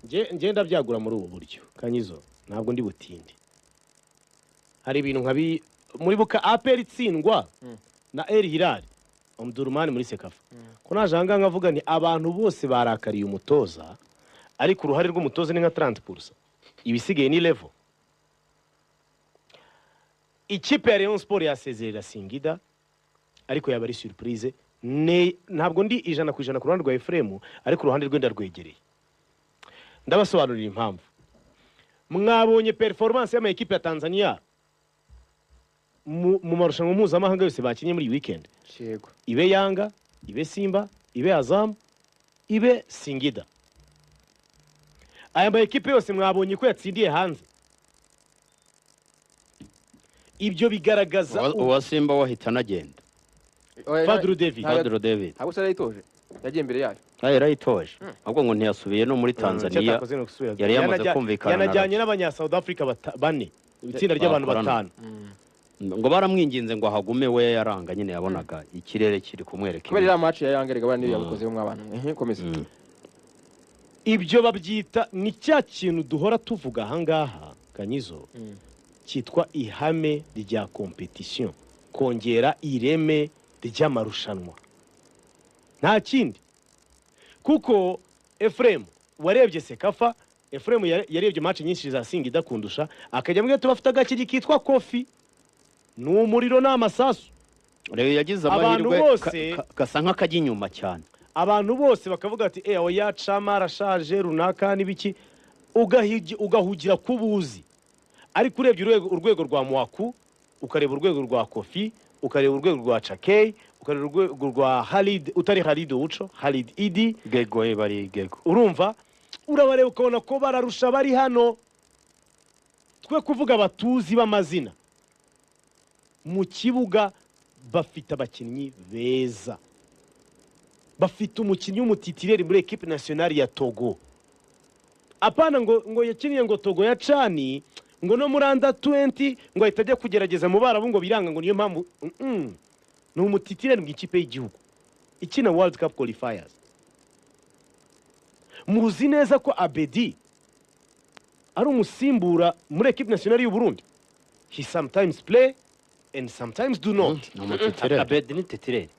Nge ndabyagura muri ubu buryo, Kanyizo, ntabwo ndi butinde. Hari ibintu nka muri buka APR itsindwa na El Hilal Omdurman muri CECAFA, ko naje ahangaha nkavuga nti abantu bose barakariye umutoza, ariko uruhare rw'umutoza ni nka 30%, ibisigaye ni level. Ikipe ya Rayon Sport yasezerera Singida, ariko yaba ari surprise. Ne ntabwo ndi 100% ku ruhande rwa Ephraim, ariko uruhande rwe ndarwegereye. Ndabasobanurira impamvu. Mwabonye performance y'ama ekipe ya Tanzania mu marushanwa mpuzamahanga yose bakinnye muri iyi weekend. Yego. Ibe Yanga, ibe Simba, ibe Azam, ibe Singida, aya ma ekipe yose mwabonye ko yatsindiye hanze. Ibyo bigaragaza Uwa Simba wahita anagenda. Oya, Fadru David. Fadru David. Ntabwo se yarayitoje, yagiye imbere yayo. Ah, yarayitoje, ahubwo ngo ntiyasubiye no muri Tanzania. Icyo ni ugusubira. Yari yamaze kumvikana na Yanajyanye n'abanya South Africa bane, itsinda ry'abantu Bakorana. batanu. Ngo baramwinginze ngo ahagume, we yaranga nyine, yabonaga ikirere kiri kumwereka Kubera ibintu. iriya match ya Yanga erega, bariya niyo yabikozeho mw'abantu mwe. Komeza. Ibyo babyita ni cya kintu duhora tuvuga ahangaha, Kanyizo, cyitwa ihame rya competition, kongera ireme ry'amarushanwa, nta kindi. Kuko Ephraim warebye CECAFA, Ephraim yarebye match nyinshi za Singida kundusha, akajya ambwira tubafite agakiri kitwa Kofi, ni umuriro, ni amasasu. Rero yagize Abantu amahirwe gasa nk'akajya inyuma cyane. Abantu bose bakavuga ati eh, oya, Cama arashaje, runaka n'ibiki, ugahugira kubuzi. Ariko urebye urwego rwa Mwaku, ukareba urwego rwa Kofi, ukareba urwego rwa Chakei, ukareba urwego rwa Halid, utari Halid Uco, Halid Idi. Gego ye, bari gego. Urumva, urabareba ukabona ko bararusha bari hano. Twe kuvuga abatuzi b'amazina mu kibuga, bafite abakinnyi beza, bafite umukinnyi w'umu titulaire muri équipe nationale ya Togo. Apana ngo yakiniye ngo Togo ya CHAN, ngo no muri under 20, ngo ahita ajya kugerageza mu Barabu ngo biranga, ngo niyo mpamvu. Ni umu titulaire mu ikipe y'igihugu ikina World Cup qualifiers. Muzi neza ko Abedi ari umusimbura muri équipe nationale y'u Burundi. He sometimes play and sometimes do not. Ni umu titulaire. Abedi ni titulaire.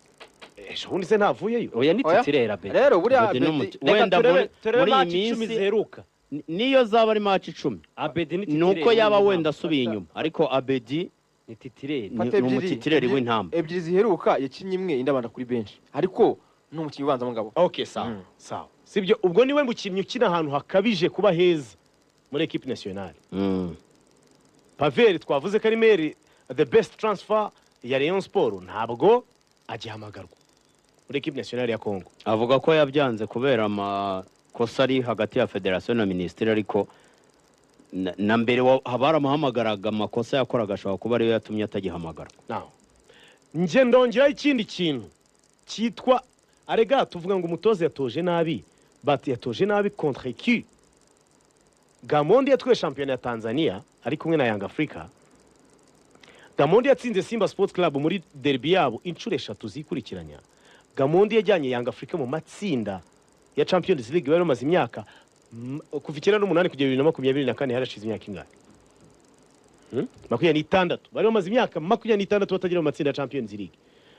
Ejo bundi se ntavuyeyo? Oya, ni Oya. titulaire Abedi. Rero buriya Abedi ni Abedi Reka wenda turebe muri iyi match 10 minsi ziheruka. Niyo zaba ari match 10, Abedi ni ni titulaire. uko yaba wenda asubiye inyuma, ariko Abedi Ni titulaire. ni Fata ni ebyiri, umu titulaire w'intamba. Ebyiri ziheruka yakinnye imwe, indi abanza kuri benshi, ariko ni umukinnyi ubanzamo ngabo. Okay, sawa. Sawa, sibyo? Ubwo niwe mukinnyi ukina ahantu hakabije kuba heza muri équipe nationale. Pavel twavuze ko ari meri the best transfer ya Rayon Sport, ntabwo agihamagarwa muri équipe nationale ya Congo. Avuga ko yabyanze kubera amakosa ari hagati ya federasiyo na minisiteri, ariko na mbere baramuhamagaraga, amakosa yakoraga ashobora kuba ariyo yatumye atagihamagarwa. Now njye ndongeraho ikindi kintu cyitwa, arega tuvuga ngo umutoza yatoje nabi, but yatoje nabi contre qui? Gamondi yatwaye shampiyona ya Tanzania ari kumwe na Young Africa. Gamondi yatsinze Simba Sports Club muri derby yabo inshuro eshatu zikurikiranya. Gamondi yajyanye Young Africa mu matsinda ya Champions League. Bari bamaze imyaka kuva 98 kugera 2024, harashize imyaka ingahe? 26. Bari bamaze imyaka 26 batagera mu matsinda ya Champions League.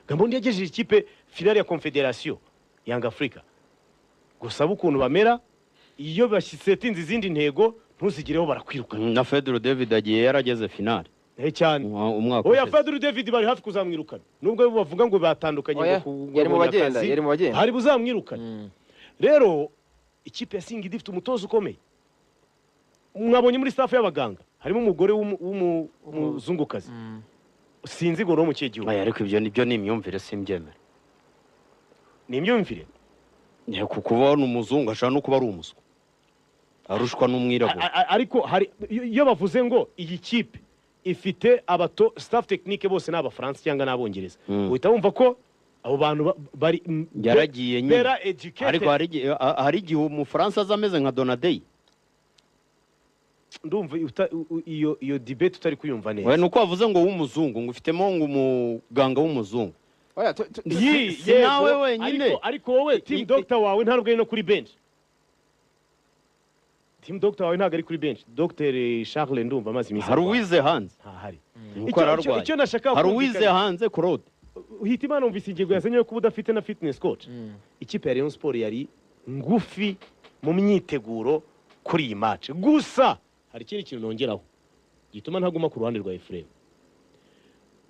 Gamondi yagejeje ikipe finale ya Confederation, Young Africa. Gusa bo ukuntu bamera, iyo bashyisetinze izindi ntego ntuzigireho, barakwirukana. Na Fedro David agiye yarageze finale Eh, cyane. Umwaka Oya. ushize. Fadru David bari hafi kuzamwirukana, nubwo bo bavuga ngo batandukanye, Oya, ngo yari mu ngo bagenda, akazi, yari mu bagenda. hari buzamwirukana. Rero ikipe ya Singida ifite umutoza ukomeye. Mwabonye muri staff y'abaganga harimo umugore w'umuzungukazi, sinzi ngo ni uwo mu kihe gihugu. Oya, ariko ibyo nibyo ni imyumvire, simbyemera. Ni imyumvire. Ku kuba ni umuzungu, ashobora no kuba ari umuswa arushwa n'umwirabura. Ariko hari iyo bavuze ngo iyi kipe ifite abato staff technique bose ni Abafaransa cyangwa n'Abongereza, uhita wumva ko abo bantu bari Yaragiye nyine. better educated. Ariko hari igihe Umufaransa aza ameze nka Donadei. Ndumva iyo debate utari kuyumva neza. We ni uko wavuze ngo w'umuzungu, ngo ufitemo ngo umuganga w'umuzungu. Oya, Yi, Si yego, nawe wenyine. Ariko wowe team doctor wawe ntabwo ari no kuri bench. Team doctor wawe ntabwo ari kuri bench. Dr Charles ndumva amaze iminsi Hari arwaye. uwize hanze. Ntahari. Nuko ararwaye. Icyo nashaka Hari uwize hanze, Claude. Hitimana, numvise ingingo yazanye yo kuba udafite na fitness coach. Ikipe ya Rayon Sport yari ngufi mu myiteguro kuri iyi match. Gusa hari ikindi kintu nongeraho gituma ntaguma ku ruhande rwa Ephraim.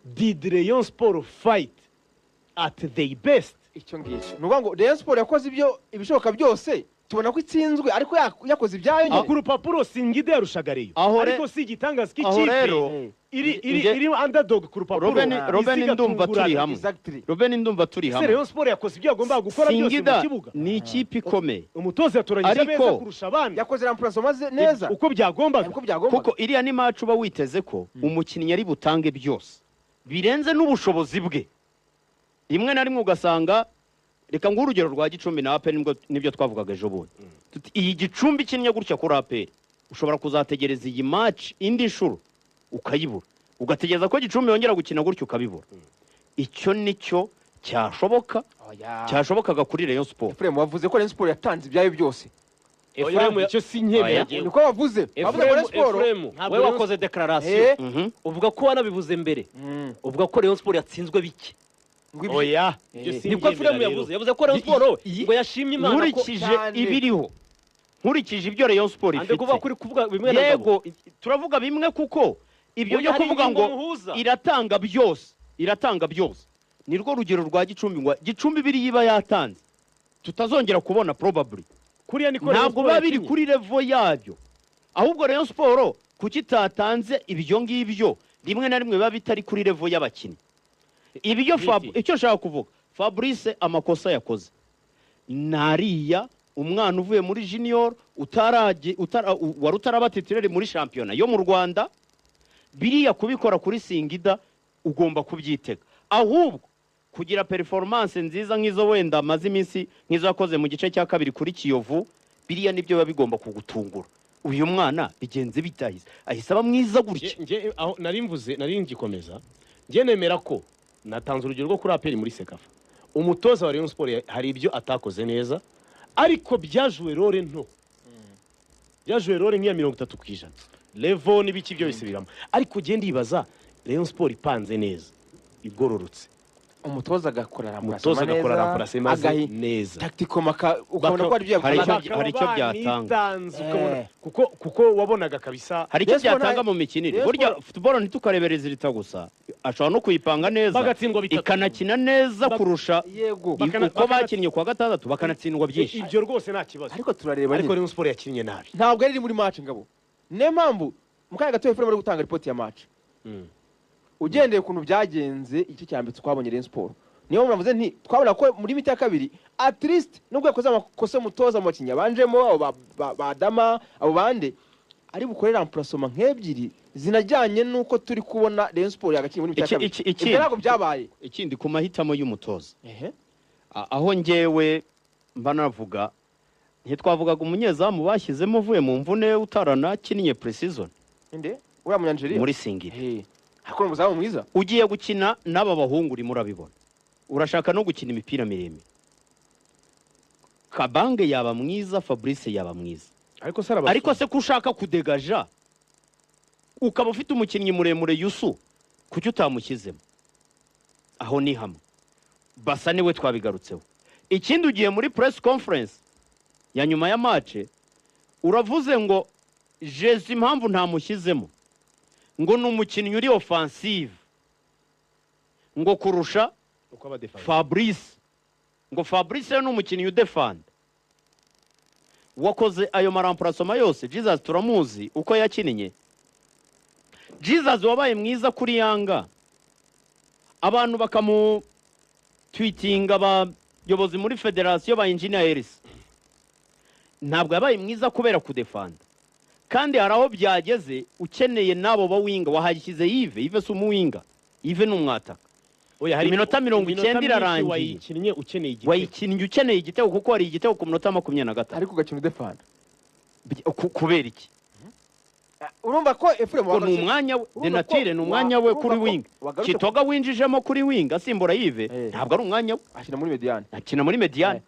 Did Rayon Sport fight at their best? Icyo ngicyo ni ukuvuga ngo Rayon Sport yakoze ibyo ibishoboka byose, tubona ko itsinzwe, ariko yakoze ibyayo nyine. Ku rupapuro Singida yarushaga Rayon, ariko si igitangaza Aho k'ikipe rero iri underdog ku rupapuro Robin, iza ndumva turi igatungurana. hamwe. Exactly. Robin, ndumva turi Ese hamwe. Rayon Sport yakoze ibyo yagombaga gukora byose mu Singida kibuga? ni ikipe ikomeye. Umutoza yatoranyije beza kurusha abandi. Yakoze remplacement neza. Uko byagombaga. Uko byagombaga. Kuko iriya ni match uba witeze ko umukinnyi ari butange byose birenze n'ubushobozi bwe. Rimwe na rimwe ugasanga, reka nguhe urugero rwa Gicumbi na APR, nibyo twavugaga ejo bundi. Tuti, iyi Gicumbi ikinnye gutya kuri APR, ushobora kuzategereza iyi match indi nshuro ukayibura, ugategereza ko Gicumbi yongera gukina gutya ukabibura. Icyo nicyo cyashoboka, Oya. cyashobokaga kuri Rayon Sport. Ephraim, wavuze ko Rayon Sport yatanze ibyayo byose. Ephraim Icyo sinkemera. Oya. Niko wavuze, wavuze ngo Rayon Sport Ephraim, Ntabwo wowe Rayon wakoze declaration, uvuga ko wanabivuze mbere, uvuga ko Rayon Sport yatsinzwe bike. Ngo ibyo Oya, ibyo Niko simbyemera Ephraim rero. yavuze ko Rayon Sport ngo yashimye Imana ko Nkurikije Cyane. ibiriho, nkurikije ibyo Rayon Sport ande kuvuga ifite. kuri kuvuga bimwe na Ngabo. Yego, turavuga bimwe, kuko ibyo Oya, byo hari kuvuga ingingo ngo muhuza. iratanga byose, iratanga byose, nirwo rugero rwa Gicumbi, ngo Gicumbi biri iba yatanze tutazongera kubona probably. Kuriya niko Rayon Ntabwo Sport biba biri yakinnye. kuri level yabyo. Ahubwo Rayon Sport kuki itatanze ibyo ngibyo? Rimwe na rimwe biba bitari kuri level y'abakinnyi. Ibyo Biti. Icyo nshaka kuvuga, Fabrice amakosa yakoze nariya umwana uvuye muri junior utarage wari utaraba titulaire muri shampiyona yo mu Rwanda, biriya kubikora kuri Singida ugomba kubyitega. Ahubwo kugira performance nziza nk'izo wenda amaze iminsi, nk'izo yakoze mu gice cya kabiri kuri Kiyovu, biriya nibyo biba bigomba kugutungura. Uyu mwana bigenze bitahise ahise aba mwiza gutya? Nge aho nari mvuze, nari ngikomeza, nge nemera ko natanze urugero rwo kuri APR muri CECAFA. Umutoza wa Rayon Sport hari ibyo atakoze neza, ariko byajuwe role nto, byajuwe role nk'iya 30% level n'ibiki byo bisubiramo. Ariko ugenda ndibaza, Rayon Sport ipanze neza, igororotse, umutoza agakora umutoza agakora remplacement neza, tactical maka ukabona ko ari ibyo Hari yakoze. bakaba hari icyo byatanga. banitanze, ukabona kuko wabonaga kabisa. Hari icyo Rayon Sport byatanga mu mikinire. Rayon Burya Sport- football ntitukarebere résultat gusa, ashobora no kuyipanga neza Bagatsindwa bitatu. ikanakina neza kurusha Yego. uko bakinnye kuwa gatandatu, bakanatsindwa byinshi. Ibyo rwose nta kibazo. Ariko turareba Ariko nyine. Rayon Sport yakinnye nabi. Ntabwo yari iri muri match, Ngabo. Niyo mpamvu mu kanya gato Ephraim ari gutanga ripoti ya match. Ugendeye ukuntu byagenze igice cya mbere, twabonye Rayon Sport, niyo mpamvu navuze nti twabona ko muri mi-temps ya kabiri at least nubwo yakoze amakosa umutoza mu bakinnyi yabanjemo, abo ba Dama, abo bande ari bukore remplacement nk'ebyiri zinajyanye n'uko turi kubona Rayon Sport yagakinnye muri mi-temps ya kabiri. Ibyo ntabwo byabaye. Ikindi ku mahitamo y'umutoza, aho njyewe mba navuga, ntitwavugaga umunyezamu bashyizemo uvuye mu mvune utaranakinnye pre-season? Inde? Uriya Munyangeria? Muri Singida. Ariko ni umuzamu mwiza. Ugiye gukina n'aba bahungu, urimo urabibona, urashaka no gukina imipira miremire, Kabange yaba mwiza, Fabrice yaba mwiza. Ariko se arabasura. Ariko se ko ushaka kudegaja, ukaba ufite umukinnyi muremure Yusu, kuki utamushyizemo? Aho ni hamwe basa niwe twabigarutseho. Ikindi, ugiye muri press conference ya nyuma ya match, uravuze ngo Jezi impamvu ntamushyizemo ngo ni umukinnyi uri offensive ngo kurusha Uko aba defense. Fabrice, ngo Fabrice ni umukinnyi udefanda. Wakoze ayo ma remplacement yose, Jesus turamuzi uko yakinnye. Jesus wabaye mwiza kuri Yanga, abantu bakamu tweetinga, abayobozi muri federasiyo ba Engineer Hersi, ntabwo yabaye mwiza kubera kudefanda. Kandi hari aho byageze ukeneye n'abo bawinga, wahashyize Yves. Yves si umuwinga, Yves ni umwataka. Oya, hari Iminota mirongo iminota icyenda myinshi irarangiye. Wayikinnye ukeneye igitego. Wayikinnye ukeneye igitego, kuko hari igitego ku munota 25. Ariko ugakina udefanda. Kubera iki? Urumva ko Ephraim Ko ni umwanya we urumva de nature, ni umwanya we kuri urumva ko wing. wagarutse Kitoga winjijemo kuri wing asimbura Yves, ntabwo ari umwanya we. Ashyira muri médiane. Akina muri médiane.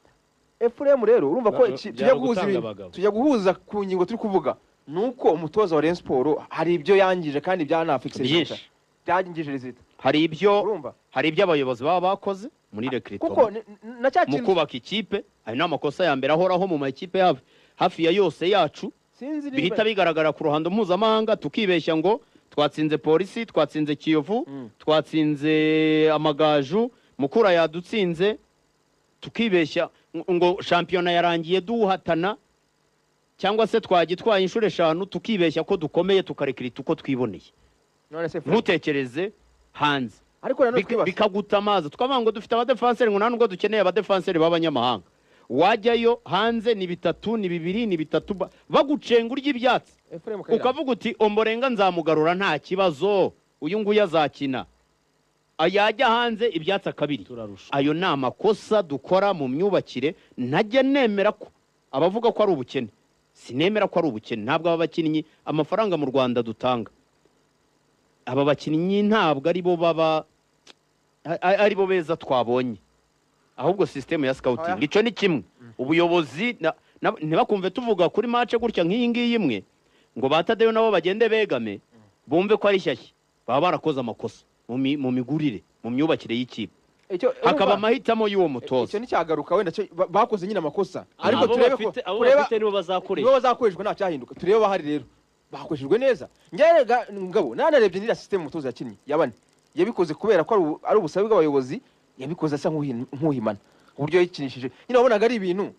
Efuremu rero urumva ko tujya guhuza gutanga ibintu, abagabo. tujya guhuza ku ngingo turi kuvuga nuko umutoza wa Rayon Sport hari ibyo yangije kandi byanafikise Byinshi. byangije result. Hari ibyo, Urumva hari ibyo abayobozi baba bakoze muri recruitment kuko na cya mu kintu kubaka ikipe. Ayo ni amakosa ya mbere ahoraho mu makipe hafi ya yose yacu, sinzi niba- bihita bigaragara ku ruhando mpuzamahanga, tukibeshya ngo twatsinze Polisi, twatsinze Kiyovu, twatsinze Amagaju, Mukura yadutsinze, tukibeshya ngo shampiyona yarangiye duhatana, cyangwa se twagitwaye inshuro 5, tukibeshya ko dukomeye, tukarekirita uko twiboneye. None se Fred, Ntutekereze hanze. Ariko nanone twibase. Bikaguta amazi, tukavuga ngo dufite abadefanseri, ngo nta nubwo dukeneye abadefanseri b'abanyamahanga. Wajyayo hanze ni 3, ni 2, ni 3, bagucenga urya ibyatsi. Efuremu Kayiranga. Ukavuga uti Omborenga nzamugarura nta kibazo, uyu nguyu azakina, yajya hanze ibyatsi akabiri. Turarusha. Ayo ni amakosa dukora mu myubakire. Ntajya nemera ko abavuga ko ari ubukene, sinemera ko ari ubukene. Ntabwo aba bakinnyi amafaranga mu Rwanda dutanga, aba bakinnyi ntabwo ari bo baba ari bo beza twabonye, ahubwo system ya scouting. Oya. Icyo ni kimwe. Ubuyobozi ntibakumve tuvuga kuri match gutya nk'iyi ngiyi imwe ngo ba Tadeyo nabo bagende begame bumve ko ari shyashya. Baba barakoze amakosa mu migurire, mu myubakire y'ikipe, Icyo hakaba urumva, amahitamo y'uwo icyo mutoza. nticyagaruka wenda cyo bakoze nyine amakosa, ariko Abo turebe ko bafite, abo kureba bafite nibo bazakoresha. nibo bazakoreshwa, nta cyahinduka. Turebe bahari rero bakoreshejwe neza. Njyerega ngabo nanarebye n'iriya system umutoza yakinnye yabane, yabikoze kubera ko ari ubusabe bw'abayobozi, yabikoze asa nk'uhimana uburyo yayikinishije nyine, wabonaga ari ibintu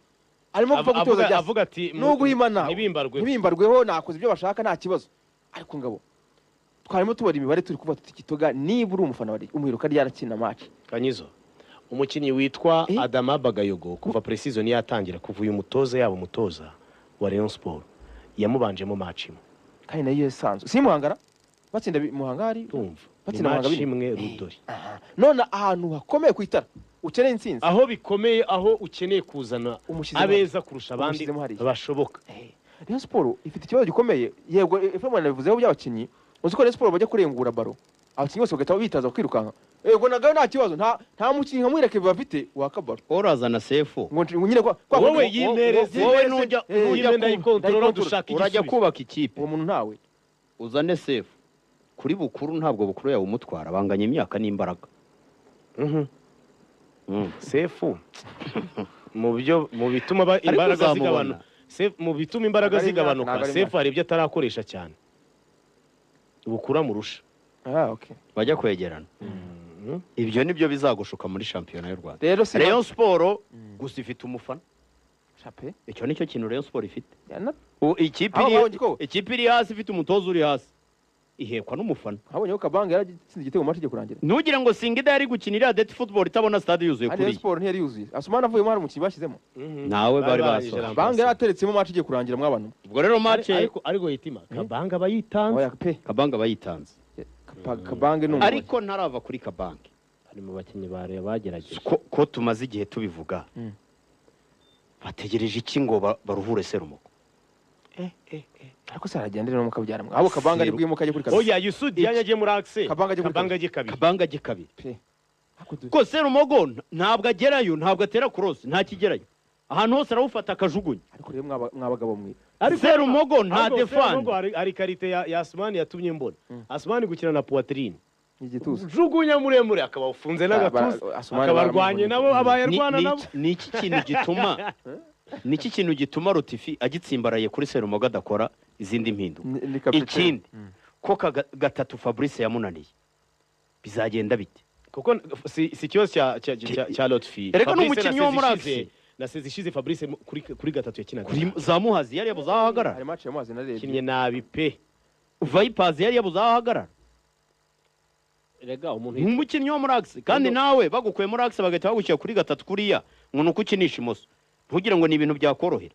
arimo gupfa gutoza byase. Avuga ati N'uguhimana. Ntibimbarwe. Ntibimbarweho, nakoze ibyo bashaka nta kibazo. Ariko ngabo twarimo tubara imibare, turi kuvuga tuti Gitoga, niba uri umufana wa Rayon, umuheruka ryarakina match. Kanyizo, umukinnyi witwa Adama Bagayogo, kuva pre-season yatangira, kuva uyu mutoza yaba umutoza wa Rayon Sport, yamubanjemo match imwe. Kandi nayo yasanzwe si Muhangara batsinda Muhanga hari Tumva, ni batsinda Muhanga match bine. imwe rudori. Aha. None ahantu hakomeye ku itara ukeneye intsinzi, Aho bikomeye, aho ukeneye kuzana Umushyizemo abeza kurusha abandi Umushyizemo hariya. bashoboka. Rayon Sport ifite ikibazo gikomeye. Yego, Efraim yanabivuzeho by'abakinnyi. Uzi ko Rayon Sport bajya kurengura baro, abakinnyi bose bagahita bitaza kwirukanka. Yego nagayo nta kibazo, nta mukinnyi nka Muhire Kevin bafite waka baro Urazana Sefu. Ngo nyine kwa Wowe yimereze, wowe nujya yime ndayikontorora, dushaka urajya igisubizo. kubaka ikipe, Uwo muntu ntawe. uzane Sefu kuri Bukuru. Ntabwo Bukuru yawe umutwara, banganya imyaka n'imbaraga. Sefu mu byo mu bituma Ariko imbaraga uzamubona. zigabanuka, Sefu mu bituma imbaraga Ntabwo ari imyaka, zigabanuka, ntabwo ari Sefu hari ibyo atarakoresha cyane Bukura murusha. Ah, okay. Bajya kwegerana. Ibyo nibyo bizagushuka muri shampiyona y'u Rwanda. Rero si Rayon Sport gusa ifite umufana. Chape. Icyo nicyo kintu Rayon Sport ifite. Yana Ikipe Aho iri babonye ko- ikipe iri hasi ifite umutoza uri hasi ihekwa n'umufana. Habonye ko Kabanga yaragitsinze igitego mu match igiye kurangira. Ntugire ngo Singida yari gukina iriya Dead Football itabona stade yuzuye. Kandi Rayon Kuri Sport ntiyari yuzuye. Asumani avuyemo hari umukinnyi bashyizemo. Nawe bari barangije basoje. Rampasi. Banga yarateretsemo match igiye kurangira mw'abantu. Ubwo rero match Ariko hitima Kabanga bayitanze. Oya pe. Kabanga bayitanze. Kabange ni umuntu. Ariko ntarava kuri Kabange. Ari mu bakinnyi ba Rayon bagerageje. Ko tumaze igihe tubivuga, bategereje iki ngo baruhure Serumogo? Ariko se aragenda rero mukabyara mwe. Abo Kabanga ari bwimuka ajye kuri kabiri. Oya, Yusu Dianya agiye muri axe. Kabanga ajye kuri Kabanga agiye kabiri. Kabanga ajye kabiri. Pe. Ariko Ko Serumogo ntabwo agerayo, ntabwo atera cross, ntakigerayo, ahantu hose arawufata akajugunya. Ariko rero mwabagabo mwe. Serumogo nta Ariko Serumogo defend. hari karite ya Asumani yatumye mbona Asumani gukina na poitrine, Igituza. jugunya muremure akaba ufunze n'agatuza, Asumani akaba arwanye baramuvunye. nabo, abaye arwana nabo. Ni iki kintu gituma Rotifi agitsimbaraye kuri Serumogo adakora izindi mpinduka? Ni kapiteni. Ikindi, ko gatatu Fabrice yamunaniye, bizagenda bite? Kuko si ikibazo cya Lotfi. Erega ni Fabrice umukinnyi na wo muri sezi ishize- axe. Na sezi ishize Fabrice kuri gatatu yakinaga Kuri nabi. za Muhazi yari yabuze aho ahagarara. Hari match ya Muhazi narebye. Yakinnye nabi pe. Vipers yari yabuze aho ahagarara. Rega umuntu Ni umukinnyi wo muri axe, kandi nawe bagukuye muri axe bagahita bagushyira kuri gatatu kuriya ngo ni uko ukinisha imoso, ntugire ngo ni ibintu byakorohera.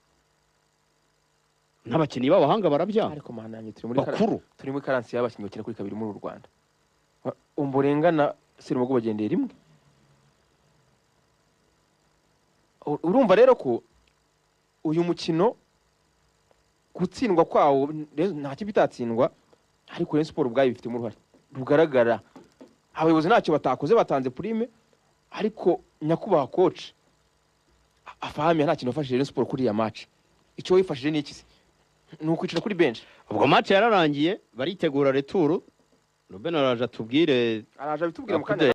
N'abakinnyi b'abahanga barabyanga. Ariko mana yanjye, turi muri Bakuru. Turi muri karansi y'abakinnyi bakina kuri kabiri muri uru Rwanda. Umborenga na Serumogo bagendeye rimwe. Urumva rero ko uyu mukino gutsindwa kwawo rero nta kipe itatsindwa, ariko Rayon Sport ubwayo ibifitemo uruhare rugaragara. Abayobozi ntacyo batakoze, batanze prime, ariko nyakubahwa coach Afahamiya nta kintu wafashije Rayon Sport kuri iya match. Icyo wifashije ni iki se? Ni ukwicara kuri bench. Ubwo match yararangiye, baritegura retour. Ruben araje atubwire. Araje abitubwira mu kanya.